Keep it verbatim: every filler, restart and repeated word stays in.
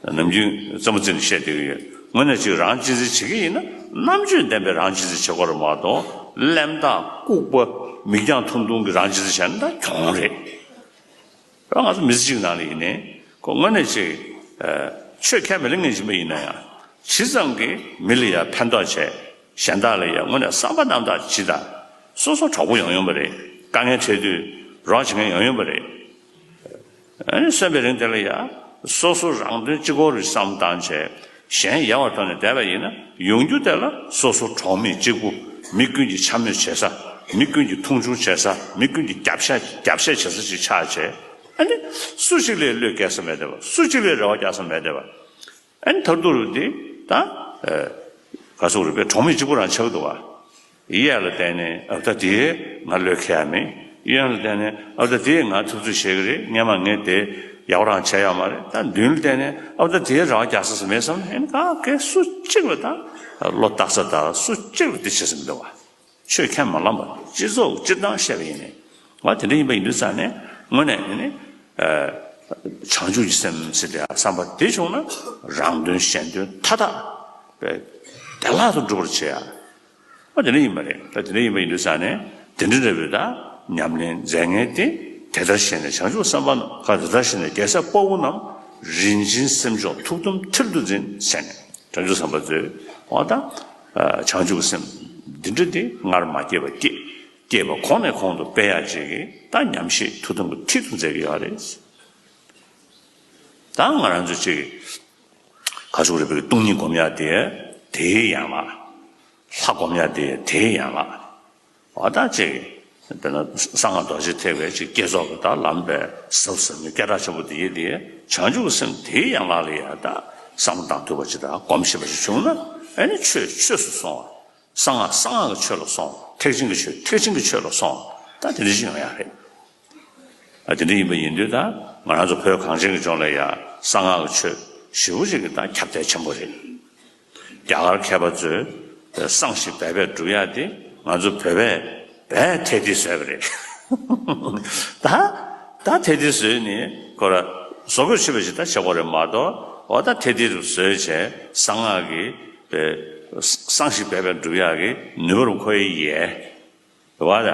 ནམ་རྒྱུན་རྩེད་མོ་རྩེ་ནས་བཤད་བསྡད་ཀྱི་ཡོད། དངོས་གནས་ཅིག་རང་གཅེས་འཛིན་བྱེད་ཀྱི་ཡིན་ན་རྣམ་དཔྱོད་ལྡན་པའི་རང་གཅེས་འཛིན་བྱེད་དགོས་རེད་མ་གཏོགས་གླེན་རྟགས་ལྐུགས་པ་མིག་རྒྱང་ཐུང་ཐུང་གི་རང་གཅེས་འཛིན་བྱས་ན་ད་གྱོང་རེད། ང་ཚོ་མི་ཚེ་གཅིག་ནང་ལ་ཡིན་ནའི་ཁོ་དངོས་གནས་ཅིག་ཆོས་ཁས་མི་ལེན་མཁན་ཞིག་མ་ཡིན་ན་ཡང་ཇི་ཙམ་གྱིས་མི་ལ་ཡང་ཕན་ཐོགས་བྱས། གཞན་དག་ལ་ཡང་དངོས་གནས་བསམ་པ་རྣམ་དག་ཅིག་དང་སོ་སོ་གྲོགས་པོ་ཡོང་ཡོང་བ་རེད། དཀའ་ངལ་འཕྲད་དུས་རོགས་བྱེད་མཁན་ཡོང་ཡོང་བ་རེད། ཨ་ནི་གསོན་པའི་རིང་དེ་ལ་ཡང་སོ་སོ་རང་དོན་གཅིག་པོ་རུ་བསམ་བཏང་བྱས་གཞན་ཡལ་བར་དོར་ནས་བསྡད་པ་ཡིན་ན་ཡོང་རྒྱུ་དེ་ལ་སོ་སོ་གྲོགས་མེད་གཅིག་པུ། མི་ཀུན་གྱིས་འཕྱ་སྨོད་བྱེད་ས། མི་ཀུན་གྱིས་མཐོང་ཆུང་བྱེད་ས། མི་ཀུན་གྱིས་རྒྱབ་ཤ་རྒྱབ་ཤ་བྱེད་ས་ཞིག་ཆགས་བྱས། ཨ་ནི་སུ་གཅིག་ལས་བློས་འགེལ་ས་མེད་བསྡད་པ། སུ་གཅིག་ལས་རེ་བ་རྒྱག་ས་མེད་བསྡད་པ། ཨ་ནི་མཐར་ཐུག་རུ་འདི་ད་ག་ཟེར་དགོས་རེད་པས། གྲོགས་མེད་གཅིག་པུ་རང་ཆགས་འདུག་བ། གཡས་ལ་བལྟས་ནས་ཨ་ད་དེས་ང་བློས་འཁེལ་ཡ་མེད། གཡོན་ལ་བལྟས་ནས་ཨ་ད་དེས་ང་ཐུབ་ཚོད་བྱེད་ཀྱི་རེད། སྔོན་མ་ངས་དེ་ཡག་པོ་རང་བྱས་ཡོད་མ་རེད། ད་མདུན་ལ་བལྟས་ནས་ཨ་ད་དེས་རང་རྒྱག་ས་སུ་མེད་བསམ་ནས་ཨ་ནི་ག་གེ་སུ་གཅིག་ལ་ད་བློ་བཏགས་ས་ད་སུ་གཅིག་ལ་དེ་བྱེད་ས་མི་འདུག་བ། ཆོས་ཁས་མ་བླངས་པ་སྤྱི་ཚོགས་སྤྱིར་བཏང་བཤད་པ་ཡིན་ནས་ང་དེ་འདྲ་ཡིན་པ་ཡིན་དུས་ཙང་ནས་དངོས་གནས་ནི་བྱང་ཆུབ་ཀྱི་སེམས་ཟེར་དེ་བསམ་པ་དེ་བྱུང་ན་རང་དོན་གཞན་དོན་མཐའ་དག་པའི་བདེ་བླག་ཏུ་འགྲུབ་པར་བྱེད་ཡ། ཨ་དེ་འདྲ་ཡིན་པ་རེད། ད་དེ་འདྲ་ཡིན་པ་ཡིན་དུས་ཙང་ནས་དེ་འདྲ་འདྲ་བོའི་ད་ཉམས་ལེན་མཛད་མཁན་དེ་དེ་ལྟར་ཞེན་ནས་བྱང་ཆུབ་སེམས་དཔའ་རྣམས་ཁ་དེ་ལྟར་ཞེན་ནས་རྒྱལ་སྲས་དཔའ་བོ་རྣམས་རིན་ཆེན་སེམས་མཆོག་ཐུགས་དམ་མཐིལ་དུ་འཛིན་ཟེར་ནས་བྱང་ཆུབ་སེམས་དཔའ་ཚོས་འོ་ད་བྱང་ཆུབ་སེམས་འདི་འདྲ་དེ་སྔར་མ་སྐྱེས་པ་སྐྱེས། སྐྱེས་པ་གོང་ནས་གོང་དུ་སྤེལ་ཡག་ཅིག་གི་ད་ཉམས་བཞེས་ཐུགས་དམ་གྱི་མཐིལ་དུ་མཛད་ཀྱི་ཡོད་རེད། ད་ང་རང་ཚོ་ཅིག་ག་ཟེར་དགོས་རེད་པས། སྟོང་ཉིད་སྒོམ་ཡག་དེ་དེའི་ཡན་ལག་ལྷ་སྒོམ་ཡག་དེ་དེའི་ཡན་ལག་འོ་ད་ཅིག་དཔེར་ན་གསང་སྔགས་རྡོ་རྗེ་ཐེག་པའི་ཅིག་བསྐྱེད་རྫོགས་ཀྱི་ད་ལམ་པའི་ཟབ་ཟབ་མོའི་སྐད་གྲགས་ཆེན་པོ་དེ་ཡིན་དེ་བྱང་ཆུབ་སེམས་དེའི་ཡན་ལག་ལ་ཡ་ད་བསམ་བློ་བཏང་ཐུབ་པ་ཅིག་དང་སྒོམ་ཤེས་པ་ཞིག་བྱུང་ན་ཨ་ནི་ཆོས་ཆོས་སུ་སོང་བ། གསང་སྔགས་གསང་སྔགས་ཀྱི་ཆོས་ལ་སོང་། ཐེག་ཆེན་གྱི་ཆོས་ཐེག་ཆེན་གྱི་ཆོས་ལ་སོང་། ད་དེ་འདྲ་ཞིག་ཡོང་ཡག་རེད། ཨ་དེ་འདྲ་ཡིན་པ་ཡིན་དུས་ད་ང་རང་ཚོ་བོད་གངས་ཅན་གྱི་ལྗོངས་ལ་ཡང་གསང་སྔགས་ཀྱི་ཆོས་ཞེ་པོ་ཅིག་གི་ད་ཁྱབ་གདལ་ཆེན་པོ་རེད། རྒྱ་གར་མཁས་པ་ཚོས་གསང་ཞིང་སྦས་པས་སྒྲུབ་ཡག་དེ་ང་ཚོ་བོད་པས་བས་ཐད་ཐིག་བཟོས་པ་རེད། ད་ད་ཐད་ཐིག་བཟོས་ནས་ཁོ་ར་བཟོ་བཀོད་བྱས་པ་ཞིག་ད་བྱེད་དགོས་རེད་མ་གཏོགས་འོ་ད་ཐད་ཐིག་རུ་བཟོས་བྱས་གསང་སྔགས་ཀྱི་པའི་གསང་ཞིང་སྦས་པས་སྒྲུབ་ཡག་གི་ནུས་པ་རུ་ཁོ་ཡི་ཡས། རེད་བ་ད།